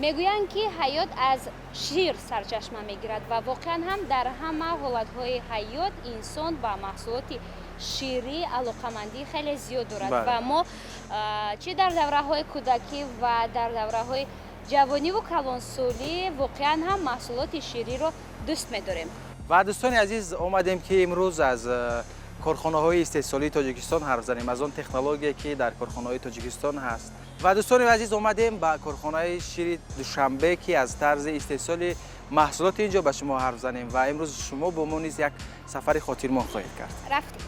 Мегӯянд, ки ҳаёт аз шир сарчашма мегирад ва воқеан ҳам дар ҳама ҳолатҳои ҳаёт инсон ба маҳсулоти ширӣ алоқамандии хеле зиёд дорад. Ва мо, чӣ дар давраҳои кӯдакӣ ва дар давраҳои ҷавониву калонсолӣ, воқеан ҳам маҳсулоти шириро дӯст медорем. Ва, дӯстони азиз, омадем, ки имрӯз аз корхонаҳои истеҳсолии Тоҷикистон ҳарф занем, аз он технология, ки дар корхонаҳои Тоҷикистон ҳаст. Ва, дӯстони азиз, омадем ба корхонаи шири Душанбе, ки аз тарзи истеҳсоли маҳсулоти ин ҷо ба шумо ҳарф занем. Ва имрӯз шумо бо мо низ як сафари хотирмон хоҳед кард. Рафтем.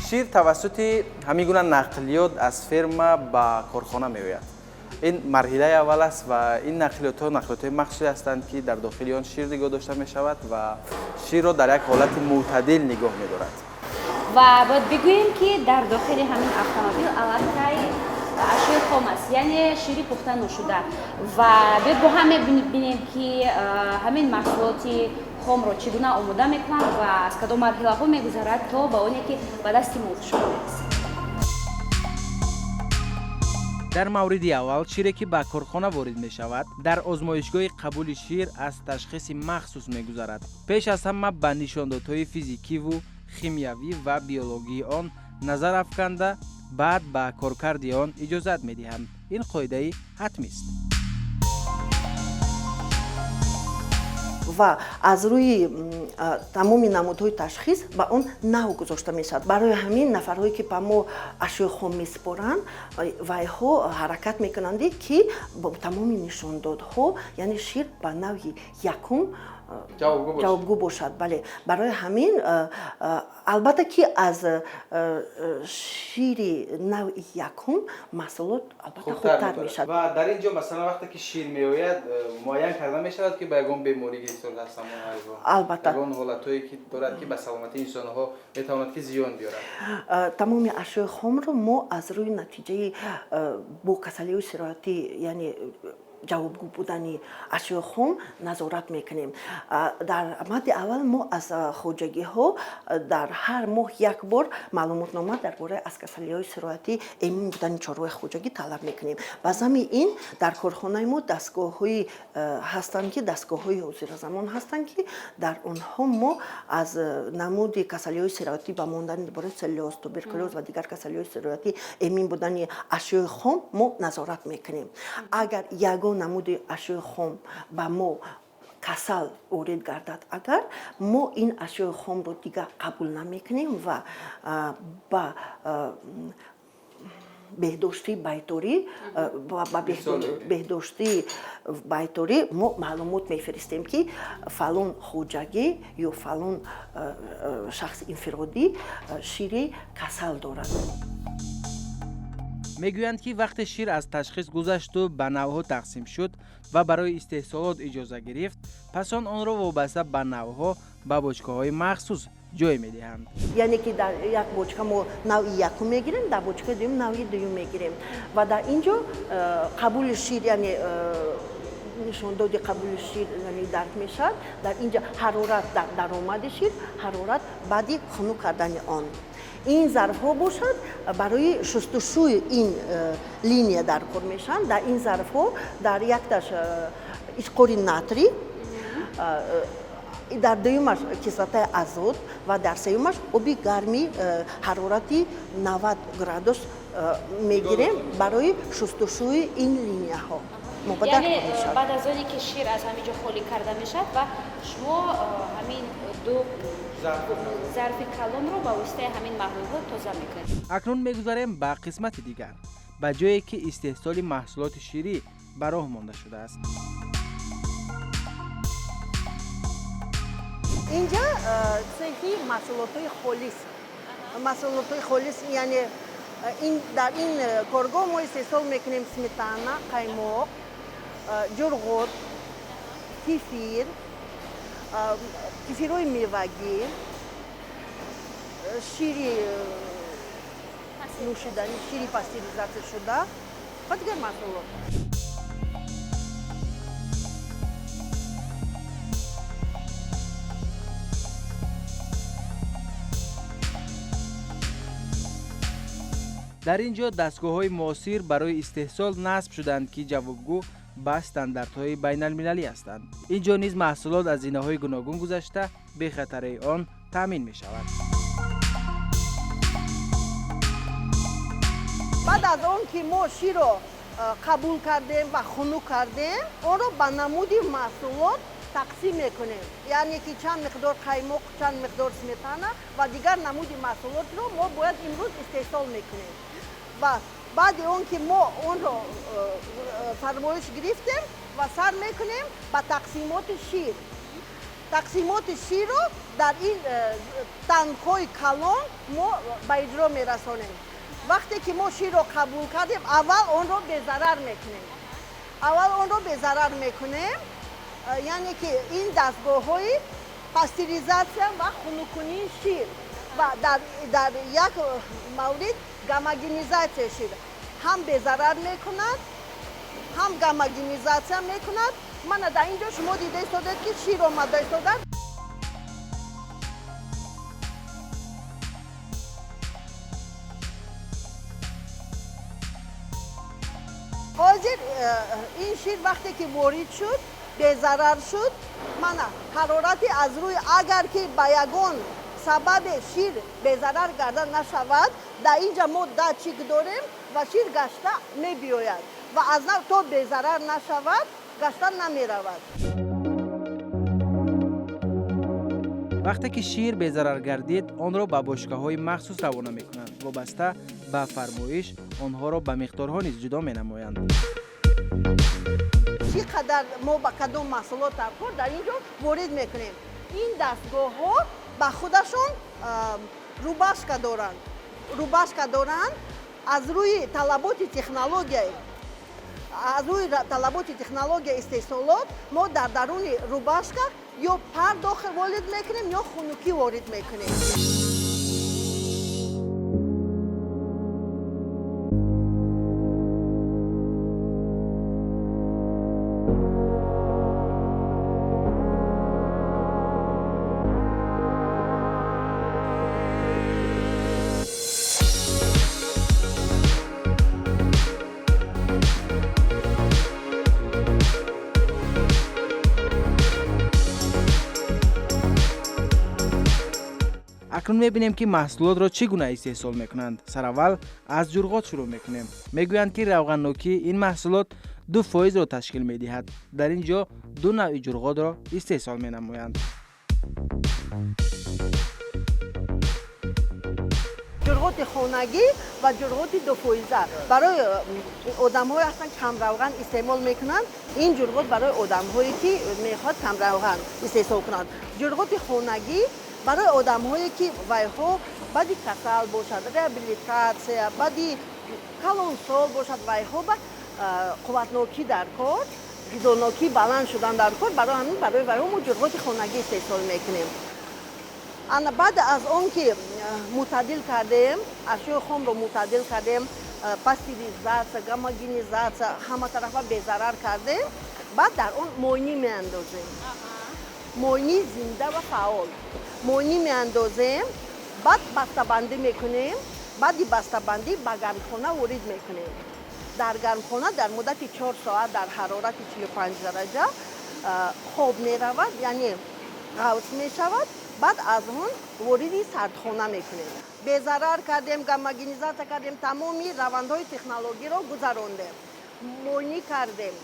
Шир тавассути ҳамин гуна нақлиёт аз ферма ба корхона меояд. Ин марҳилаи аввал аст ва ин нақлиётҳо нақлиётҳои махсусе ҳастанд, ки дар дохили он шир нигоҳ дошта мешавад ва ширро дар як ҳолати мӯътадил нигоҳ медорад. Ва бояд бигӯем, ки дар дохили ҳамин автомобил аллакай ашёи хом аст, яъне шири пухта нашуда. Ва биёд бо ҳам мебинем, ки ҳамин маҳсулоти хомро чӣ гуна омода мекунанд ва аз кадом марҳилаҳо мегузарад, то ба оне ки ба дасти мо шумо мерасад. Дар мавриди аввал, шире, ки ба корхона ворид мешавад, дар озмоишгоҳи қабули шир аз ташхиси махсус мегузарад. Пеш аз ҳама ба нишондодҳои физикиву химиявӣ ва биологии он назар афканда, баъд ба коркарди он иҷозат медиҳанд. Ин қоидаи ҳатмист. Ва аз рӯи тамоми намудҳои ташхис ба он нав гузошта мешавад. Барои ҳамин нафарҳое, ки ба мо ашёи хом месупоранд, вайҳо ҳаракат мекунанд, ки бо тамоми нишондодҳо, яъне шир ба навъи якум ҷавобгӯ бошад. Бале, барои ҳамин, албатта, ки аз шири навъи якум маҳсулот, албатта, хубтар мешавад. Ва дар ин ҷо, масалан, вақте ки шир меояд, муайян карда мешавад, ки ба ягон беморӣ гирифтор ҳаст ҳамон ҳайвон? Албатта. Ягон ҳолатҳое, ки дорад, ки ба саломатии инсонҳо метавонад, ки зиён биёрад? Тамоми ашёи хомро мо аз рӯи натиҷаи бо касалиҳои сироятӣ, яъне ҷавобгӯ будани ашёи хом, назорат мекунем. Дар мадди аввал мо аз хоҷагиҳо дар ҳар моҳ як бор маълумотнома дар бораи аз касалиҳои сироятӣ эмин будани чорвои хоҷагӣ талаб мекунем. Ба зами ин дар корхонаи мо дастгоҳҳои ҳастанд, ки дастгоҳҳои ҳозиразамон ҳастанд, ки дар онҳо мо аз намуди касалиҳои сироятӣ, ба мондани бруцеллёз, туберкулёз ва дигар касалиҳои сироятӣ эмин будани ашёи хом мо назорат мекунем. Агар ягон намуди ашёи хом ба мо касал ворид гардад, агар мо ин ашёи хомро дигар қабул намекунем ва ба беҳдоштии байторӣ, ба беҳдоштии байторӣ мо маълумот мефиристем, ки фалон хоҷагӣ ё фалон шахси инфиродӣ шири касал дорад. Мегӯянд, ки вақте шир аз ташхис гузашту ба навъҳо тақсим шуд ва барои истеҳсолот иҷоза гирифт, пас он онро вобаста ба навъҳо ба бочкаҳои махсус ҷой медиҳанд. Яъне ки дар як бочка мо навъи якум мегирем, дар бочкаи дуюм навъи дуюм мегирем. Ва дар ин ҷо қабули шир, яъне нишондоди қабули шир, яъне дарк мешавад. Дар ин ҷо ҳарорат дар даромади шир, ҳарорат баъди хунук кардани он. Ин зарфҳо бошад, барои шустушӯи ин линия дар кор мешаванд. Дар ин зарфҳо дар якташ ишқори натрий, дар дуюмаш кислотаи азот ва дар сеюмаш оби гарми ҳарорати 90 градус мегирем барои шустушӯи ин линияҳо. Яъне баъд аз оне ки шир аз ҳамин ҷо холӣ карда мешавад ва шумо ҳамин ду зарфи калонро ба воситаи ҳамин маҳлулҳо тоза мекунед. Акнун мегузарем ба қисмати дигар, ба ҷое, ки истеҳсоли маҳсулоти ширӣ ба роҳ монда шудааст. Инҷа цехи маҳсулотҳои холис. Маҳсулотҳои холис, яъне дар ин коргоҳ мо истеҳсол мекунем сметана, қаймоқ, ҷурғот, кефир, кефирҳои мевагӣ, шири нӯшиданӣ, шири пастеризатсия шуда ва дигар маҳсулот. Дар ин ҷо дастгоҳҳои муосир барои истеҳсол насб шуданд, ки ҷавобгӯ ба стандартҳои байналмилалӣ ҳастанд. Ин ҷо низ маҳсулот аз зинаҳои гуногун гузашта, бехатарии он таъмин мешавад. Баъд аз он ки мо ширро қабул кардем ва хунук кардем, онро ба намуди маҳсулот тақсим мекунем, яъне ки чанд миқдор қаймоқ, чанд миқдор сметана ва дигар намуди маҳсулотро мо бояд имрӯз истеҳсол мекунем. Ва баъди он ки мо онро фармоиш гирифтем ва сар мекунем ба тақсимоти шир. Тақсимоти ширро дар ин танкҳои калон мо ба иҷро мерасонем. Вақте ки мо ширро қабул кардем, аввал онро безарар мекунем. Аввал онро безарар мекунем, яъне ки ин дастгоҳҳои пастеризатсия ва хунуккунии шир ва дар як маврид гомогенизатсияи шир ҳам безарар мекунад, ҳам гомогенизатсия мекунад. Мана дар ин ҷо шумо дида истодед, ки шир омада истодад. Ҳозир ин шир вақте ки ворид шуд, безарар шуд. Мана ҳарорати аз рӯи, агар ки ба ягон сабабе шир безарар карда нашавад, дар ин ҷа мо датчик дорем ва шир гашта мебиёяд ва аз нав то безарар нашавад гашта намеравад. Вақте ки шир безарар гардид, онро ба бошкаҳои махсус равона мекунанд. Вобаста ба фармоиш онҳоро ба миқдорҳо низ ҷудо менамоянд. Чӣ қадар мо ба кадом маҳсулот даркор, дар ин ҷо ворид мекунем. Ин дастгоҳҳо ба худашон рубашка доранд. Рубашка доранд аз рӯи талаботи технология, аз рӯи талаботи технология истеҳсолот мо дар даруни рубашка ё пар дохил ворид мекунем, ё хунукӣ ворид мекунем. Акнун мебинем, ки маҳсулотро чӣ гуна истеҳсол мекунанд. Сараввал аз ҷурғот шурӯъ мекунем. Мегӯянд, ки равғаннокии ин маҳсулот 2%-ро ташкил медиҳад. Дар ин ҷо ду навъи ҷурғотро истеҳсол менамоянд. Ҷурғоти хонагӣ ва ҷурғоти дуфоиза барои одамҳое ҳастанд, ки камравған истеъмол мекунанд. Ин ҷурғот барои одамҳое ки мехоҳад камравған истеҳсол кунанд. Ҷурғоти хонагӣ барои одамҳое ки вайҳо баъди касал бошад, реабилитатсия, баъди калонсол бошад, вайҳо ба қувватнокӣ дар кор, ғизонокӣ баланд шудан дар кор. Барои ҳамин барои вайҳо мо ҷурғоти хонагӣ истеҳсол мекунем. Ана баъд аз он ки мӯътадил кардем, ашёи хомро мӯътадил кардем, пастеризатсия, гомогенизатсия, ҳама тарафа безарар кардем, баъд дар он мойнӣ меандозем. Мойнӣ зинда ва фаъол. Мойнӣ меандозем, баъд бастабандӣ мекунем, баъди бастабандӣ ба гармхона ворид мекунем. Дар гармхона дар муддати 4 соат дар ҳарорати 45 дараҷа хоб меравад, яъне ғавс мешавад. Баъд аз он вориди сардхона мекунем. Безарар кардем, гомогенизатсия кардем, тамоми равандҳои технологиро гузарондем, мойнӣ кардем,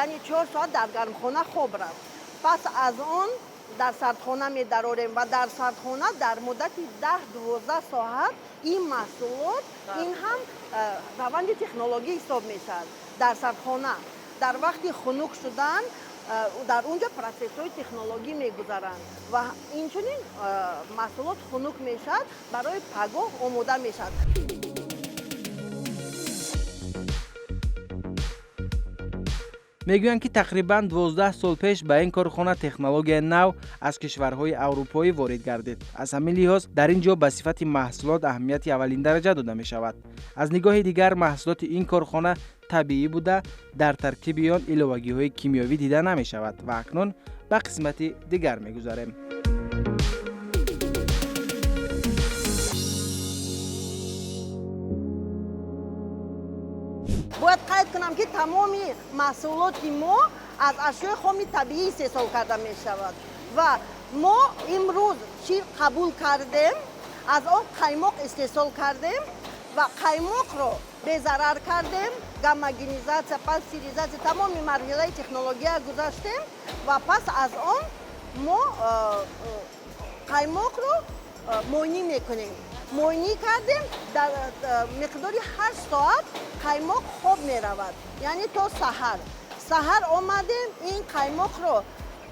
яъне 4 соат дар гармхона хоб рафт. Пас аз он дар сардхона медарорем ва дар сардхона дар муддати 10-12 соат ин маҳсулот, ин ҳам раванди технологӣ ҳисоб мешавад. Дар сардхона дар вақти хунук шудан дар он ҷо процессҳои технологӣ мегузаранд ва инчунин маҳсулот хунук мешавад, барои пагоҳ омода мешавад. Мегӯянд, ки тақрибан 12 сол пеш ба ин корхона технологияи нав аз кишварҳои аврупоӣ ворид гардид. Аз ҳамин лиҳоз дар ин ҷо ба сифати маҳсулот аҳамияти аввалин дараҷа дода мешавад. Аз нигоҳи дигар маҳсулоти ин корхона табиӣ буда, дар таркиби он иловагиҳои кимиёвӣ дида намешавад. Ва акнун ба қисмати дигар мегузарем. кунам, ки тамоми маҳсулоти мо аз ашёи хоми табиӣ истеҳсол карда мешавад ва мо имрӯз шир қабул кардем, аз он қаймоқ истеҳсол кардем ва қаймоқро безарар кардем, гомогенизатсия, пастеризатсия, тамоми марҳилаи технология гузаштем ва пас аз он мо қаймоқро муоинӣ мекунем. Муоинӣ кардем, дар миқдори 8 соат қаймоқ хоб меравад, яъне то саҳар. Саҳар омадем, ин қаймоқро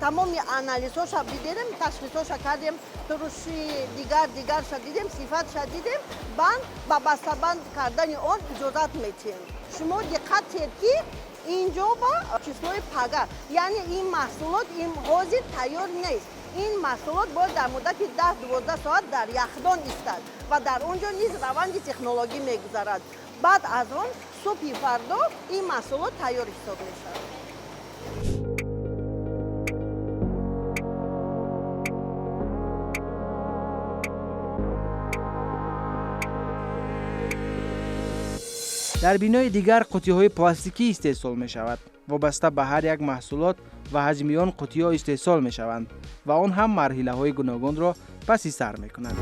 тамоми анализҳоша бидидем, ташхисҳоша кардем, туруши, дигар дигарша дидем, сифатша дидем, банд ба бастабанд кардани он иҷозат метиҳем. Шумо диққат диҳед, ки инҷо ба число и пага, яъне ин маҳсулот ин ҳозир тайёр нест. Ин маҳсулот бояд дар муддати 10-12 соат дар яхдон истад ва дар он ҷо низ раванди технологӣ мегузарад. Баъд аз он субҳи фардо ин маҳсулот тайёр ҳисоб мешавад. Дар бинои дигар қуттиҳои пластикӣ истеҳсол мешавад. Вобаста ба ҳар як маҳсулот ва ҳаҷми он қуттиҳо истеҳсол мешаванд ва он ҳам марҳилаҳои гуногунро паси сар мекунад.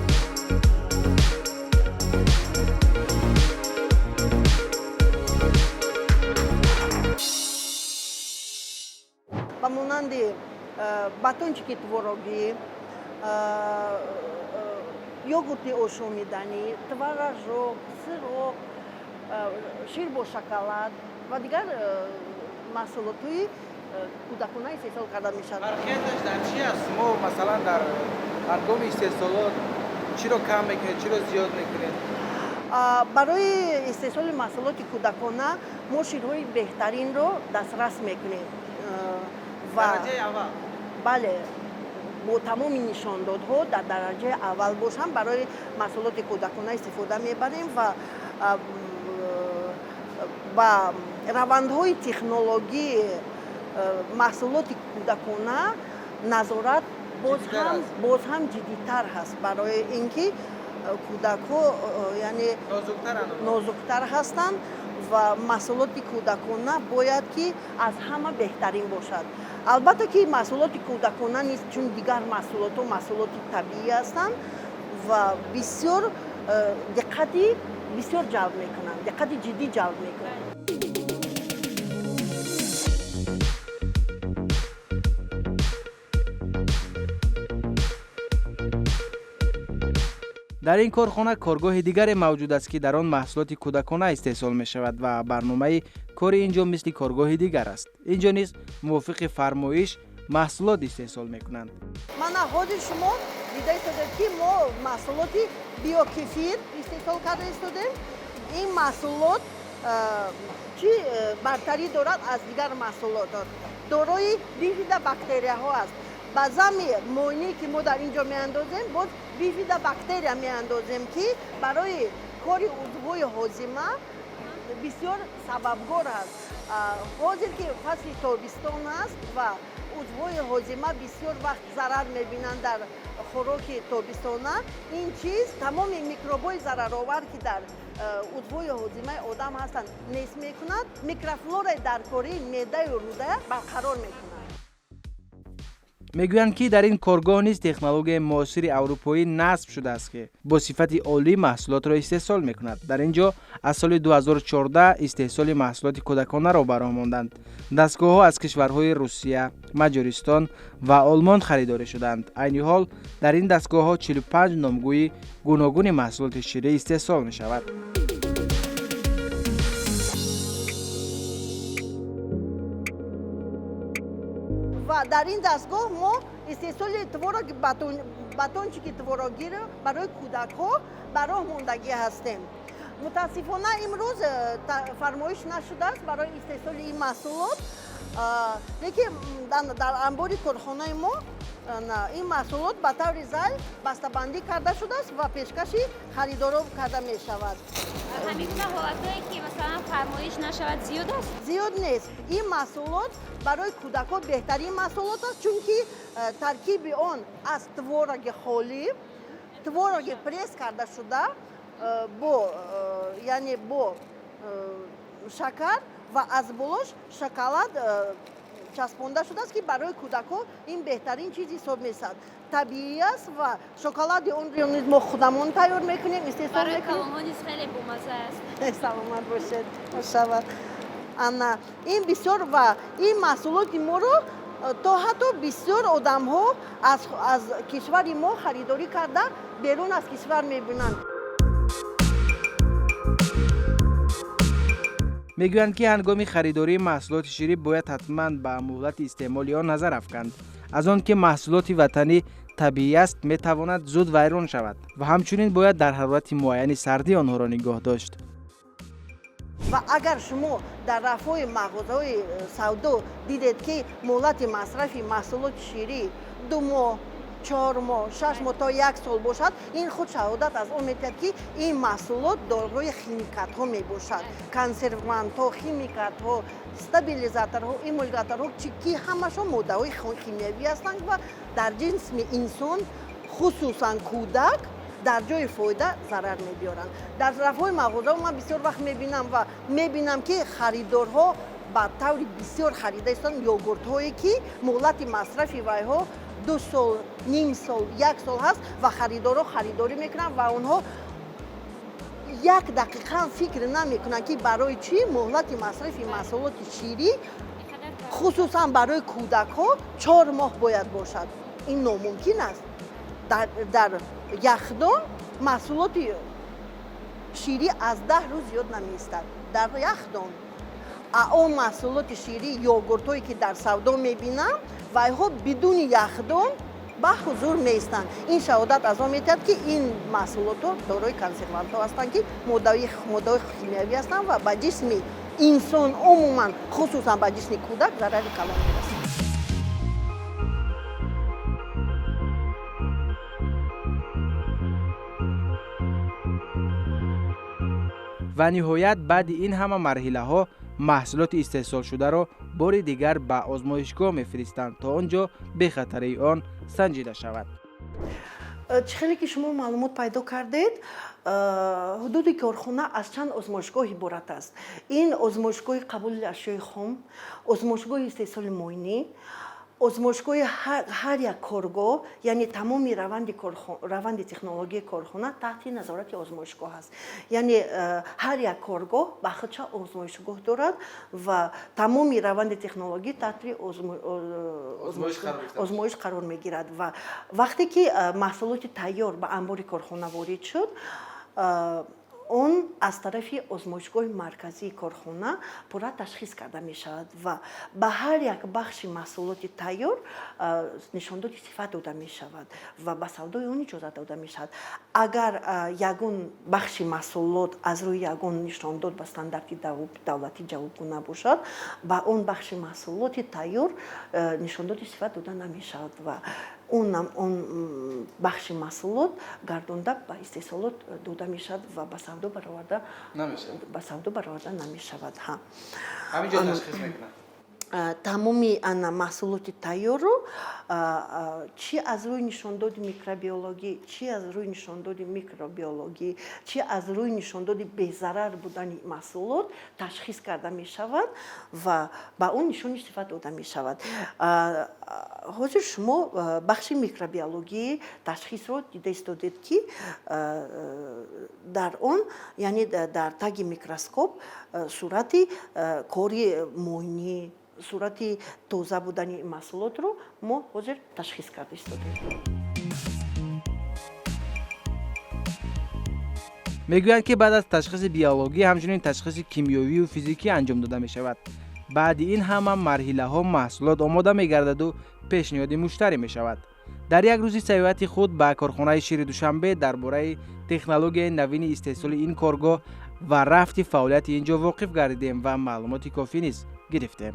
Ба монанди батончики творогӣ, йогурти ошомиданӣ, творожок, сырок, шир бо шоколад ва дигар маҳсулотҳои кӯдакона истеҳсол карда мешавад. Фарқияташ дар чи аст? Мо, масалан, дар ҳангоми истеҳсолот чиро кам мекунед, чиро зиёд мекунед? Барои истеҳсоли маҳсулоти кӯдакона мо ширҳои беҳтаринро дастрас мекунем ва дараҷаи аввал. Бале, бо тамоми нишондодҳо дар дараҷаи аввал бошанд, барои маҳсулоти кӯдакона истифода мебарем ва ба равандҳои технологии маҳсулоти кӯдакона назорат боз ҳам ҷиддитар ҳаст, барои ин ки кӯдакҳо, яъне, нозуктар ҳастанд ва маҳсулоти кӯдакона бояд ки аз ҳама беҳтарин бошад. Албатта ки маҳсулоти кӯдакона низ, чун дигар маҳсулотҳо, маҳсулоти табиӣ ҳастанд ва бисёр диққати бисёр ҷалб мекунанд, диққати ҷиддӣ ҷалб мекунанд. Дар ин корхона коргоҳи дигаре мавҷуд аст, ки дар он маҳсулоти кӯдакона истеҳсол мешавад ва барномаи кори ин ҷо мисли коргоҳи дигар аст. Ин ҷо низ мувофиқи фармоиш маҳсулот истеҳсол мекунанд. Мана, ҳозир шумо дида истодед, ки мо маҳсулоти биокефир истеҳсол карда истодем. Ин маҳсулот чӣ бартарӣ дорад аз дигар маҳсулот? Дорои бифидобактерияҳо аст. Ба зами муоинӣ, ки мо дар ин ҷо меандозем, боз бифидобактерия меандозем, ки барои кори узвҳои ҳозима бисёр сабабгор аст. Ҳозир ки фасли тобистон аст ва узвҳои ҳозима бисёр вақт зарар мебинанд дар хӯроки тобистона, ин чиз тамоми микробҳои зараровар, ки дар узвҳои ҳозимаи одам ҳастанд, нест мекунад, микрофлораи даркории меъдаю рӯда барқарор мекунад. Мегӯянд, ки дар ин коргоҳ низ технологияи муосири аврупоӣ насб шудааст, ки бо сифати олӣ маҳсулотро истеҳсол мекунад. Дар ин ҷо аз соли 2014 истеҳсоли маҳсулоти кӯдаконаро ба роҳ монданд. Дастгоҳҳо аз кишварҳои Русия, Маҷористон ва Олмон харидорӣ шуданд. Айни ҳол дар ин дастгоҳҳо 45 номгӯи гуногуни маҳсулоти ширӣ истеҳсол мешавад. Ва дар ин дастгоҳ мо истеҳсоли творог, батончики творогиро барои кӯдакҳо ба роҳ мондагӣ ҳастем. Мутаассифона, имрӯз фармоиш нашудааст барои истеҳсоли ин маҳсулот, лекин дар анбори корхонаи мо ин маҳсулот ба таври зайл бастабандӣ карда шудааст ва пешкаши харидорон карда мешавад. Ҳамин гуна ҳолатҳое, ки масалан фармоиш нашавад, зиёд аст? Зиёд нест. Ин маҳсулот барои кӯдакҳо беҳтарин маҳсулот аст, чунки таркиби он аз твороги холӣ, твороги пресс карда шуда, бо яъне бо шакар. Ва аз болош шоколад часпонда шудааст, ки барои кӯдакҳо ин беҳтарин чиз ҳисоб мешавад. Табиӣ аст ва шоколади онро низ мо худамон тайёр мекунем, истеҳсол Барои мекунем. калонҳо низ хеле бомазза аст. Саломат бошед, шавад. Ана ин бисёр ва ин маҳсулоти моро то ҳатто бисёр одамҳо аз кишвари мо харидорӣ карда, берун аз кишвар мебинанд. Мегӯянд, ки ҳангоми харидории маҳсулоти ширӣ бояд ҳатман ба муҳлати истеъмоли он назар афканд. Аз он ки маҳсулоти ватанӣ табиӣ аст, метавонад зуд вайрон шавад ва ҳамчунин бояд дар ҳарорати муайяни сардӣ онҳоро нигоҳ дошт. Ва агар шумо дар рафҳои мағозаҳои савдо дидед, ки муҳлати масрафи маҳсулоти ширӣ 2 моҳ, 4 моҳ, 6 моҳ то як сол бошад, ин худ шаҳодат аз он медиҳад, ки ин маҳсулот дорои химикатҳо мебошад: консервантҳо, химикатҳо, стабилизаторҳо, эмульгаторҳо, ки ҳамашон моддаҳои химиявӣ ҳастанд ва дар ҷисми инсон, хусусан кӯдак, дар ҷои фоида зарар мебиёранд. Дар рафҳои мағозаҳо ман бисёр вақт мебинам ва мебинам, ки харидорҳо ба таври бисёр харида истанд йогуртҳое, ки муҳлати масрафи вайҳо 2 сол, ним сол, як сол ҳаст, ва харидорҳо харидорӣ мекунанд ва онҳо як дақиқаам фикр намекунанд, ки барои чӣ муҳлати масрафи маҳсулоти ширӣ, хусусан барои кӯдакҳо, 4 моҳ бояд бошад. Ин номумкин аст. Дар яхдон маҳсулоти ширӣ аз 10 рӯз зиёд намеистад дар яхдон. А он маҳсулоти ширӣ, йогуртҳое, ки дар савдо мебинам, вайҳо бидуни яхдон ба ҳузур меистанд. Ин шаҳодат аз он медиҳад, ки ин маҳсулотҳо дорои консервантҳо ҳастанд, ки моддаҳои химиявӣ ҳастанд ва ба ҷисми инсон умуман, хусусан ба ҷисми кӯдак зарари калон мерасонанд. Ва ниҳоят, баъди ин ҳама марҳилаҳо маҳсулоти истеҳсолшударо бори дигар ба озмоишгоҳ мефиристанд, то он ҷо бехатарии он санҷида шавад. Чӣ хеле ки шумо маълумот пайдо кардед, ҳудуди корхона аз чанд озмоишгоҳ иборат аст. Ин озмоишгоҳи қабули ашёи хом, озмоишгоҳи истеҳсоли моинӣ, озмоишгоҳи ҳар як коргоҳ, яъне тамоми раванди технологияи корхона таҳти назорати озмоишгоҳ аст. Яъне ҳар як коргоҳ ба худша озмоишгоҳ дорад ва тамоми раванди технологӣ таҳти озмоиш қарор мегирад. Ва вақте ки маҳсулоти тайёр ба анбори корхона ворид шуд, он аз тарафи озмоишгоҳи марказии корхона пурра ташхис карда мешавад ва ба ҳар як бахши маҳсулоти тайёр нишондоди сифат дода мешавад ва ба савдои он иҷозат дода мешавад. Агар ягон бахши маҳсулот аз рӯи ягон нишондод ба стандарти давлатӣ ҷавобгӯ набошад, ба он бахши маҳсулоти тайёр нишондоди сифат дода намешавад ва он бахши маҳсулот гардонда ба истеҳсолот дода мешавад ва ба савдо бароварда намешавад. Ҳамин ҷо ташхис мекунанд. Тамоми ана маҳсулоти тайёрро, чӣ аз рӯи нишондоди микробиологӣ, чӣ аз рӯи нишондоди микробиологӣ, чӣ аз рӯи нишондоди безарар будани маҳсулот ташхис карда мешавад ва ба он нишони сифат дода мешавад. Ҳозир шумо бахши микробиологии ташхисро дида истодед, ки дар он, яъне дар таги микроскоп, сурати кори моинӣ, сурати тоза будани маҳсулотро мо ҳозир ташхис карда истодем. Мегӯянд, ки баъд аз ташхиси биологӣ ҳамчунин ташхиси кимиёвию физикӣ анҷом дода мешавад. Баъди ин ҳама марҳилаҳо маҳсулот омода мегардаду пешниҳоди муштарӣ мешавад. Дар як рӯзи сайёҳати худ ба корхонаи шири Душанбе дар бораи технологияи навини истеҳсоли ин коргоҳ ва рафти фаъолияти ин ҷо воқиф гардидем ва маълумоти кофӣ низ гирифтем.